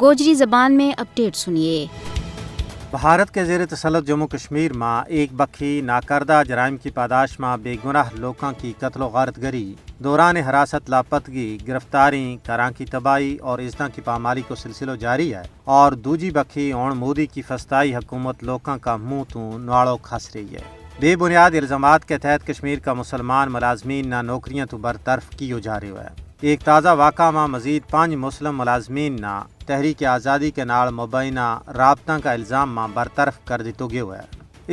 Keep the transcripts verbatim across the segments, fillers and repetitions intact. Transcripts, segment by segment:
گوجری زبان میں اپڈیٹ سنیے۔ بھارت کے زیر تسلط جموں کشمیر ما ایک بکھی ناکردہ جرائم کی پاداش ما بے گناہ لوکاں کی قتل و غارت گری، دوران حراست لاپتگی، گرفتاری، کراں کی تباہی اور عزتاں کی پامالی کو سلسلو جاری ہے۔ اور دوجی بکھی ہن مودی کی فسطائی حکومت لوکاں کا منہ تو نواڑو کھس رہی ہے۔ بے بنیاد الزامات کے تحت کشمیر کا مسلمان ملازمین نا نوکریاں تو برطرف کیو جا رہیو ہے۔ ایک تازہ واقعہ ما مزید پنج مسلم ملازمین نا تحریک آزادی کے نال مبینہ رابطاں کا الزام ما برطرف کر دیتو گیو ہے۔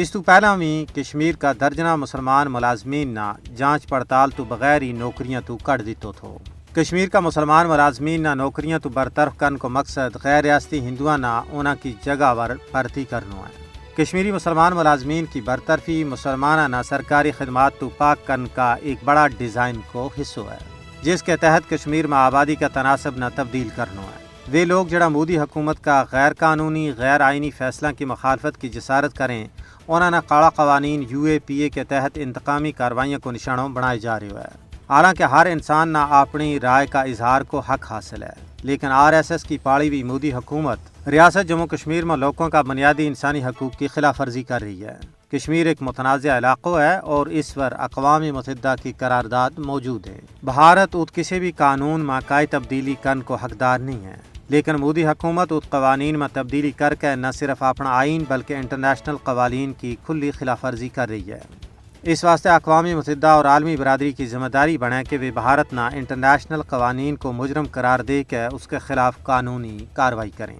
اس تو پہلاں وی کشمیر کا درجناں مسلمان ملازمین نا جانچ پڑتال تو بغیر ہی نوکریاں تو کڈ دیتو تھو۔ کشمیر کا مسلمان ملازمین نا نوکریاں تو برطرف کرن کو مقصد غیر ریاستی ہندوؤں نا انہاں کی جگہ ور بھرتی کرنو ہے۔ کشمیری مسلمان ملازمین کی برطرفی مسلماناں نا سرکاری خدمات تو پاک کرن کا ایک بڑا ڈیزائن کو حصو ہے، جس کے تحت کشمیر ما آبادی کا تناسب نا تبدیل کرنو ہے۔ ویہ لوگ جڑا مودی حکومت کا غیر قانونی غیر آئینی فیصلہ کی مخالفت کی جسارت کریں، انہاں نا کالا قوانین یو اے پی اے کے تحت انتقامی کاروائیاں کو نشانو بنائے جا رہیو ہے۔ حالانکہ ہر انسان نا اپنی رائے کا اظہار کو حق حاصل ہے، لیکن آر ایس ایس کی پاڑی وی مودی حکومت ریاست جموں کشمیر ما لوکاں کا بنیادی انسانی حقوق کی خلاف ورزی کر رہی ہے۔ کشمیر ایک متنازعہ علاقو ہے اور اس پر اقوام متحدہ کی قرارداد موجود ہے۔ بھارت ات کسے بھی قانون ما کائی تبدیلی کرن کو حقدار نہیں ہے، لیکن مودی حکومت ات قوانین ما تبدیلی کر کے نہ صرف اپنا آئین بلکہ انٹرنیشنل قوانین کی کھلی خلاف ورزی کر رہی ہے۔ اس واسطے اقوام متحدہ اور عالمی برادری کی ذمہ داری بنے کہ ویہ بھارت نا انٹرنیشنل قوانین کو مجرم قرار دے کے اس کے خلاف قانونی کاروائی کریں۔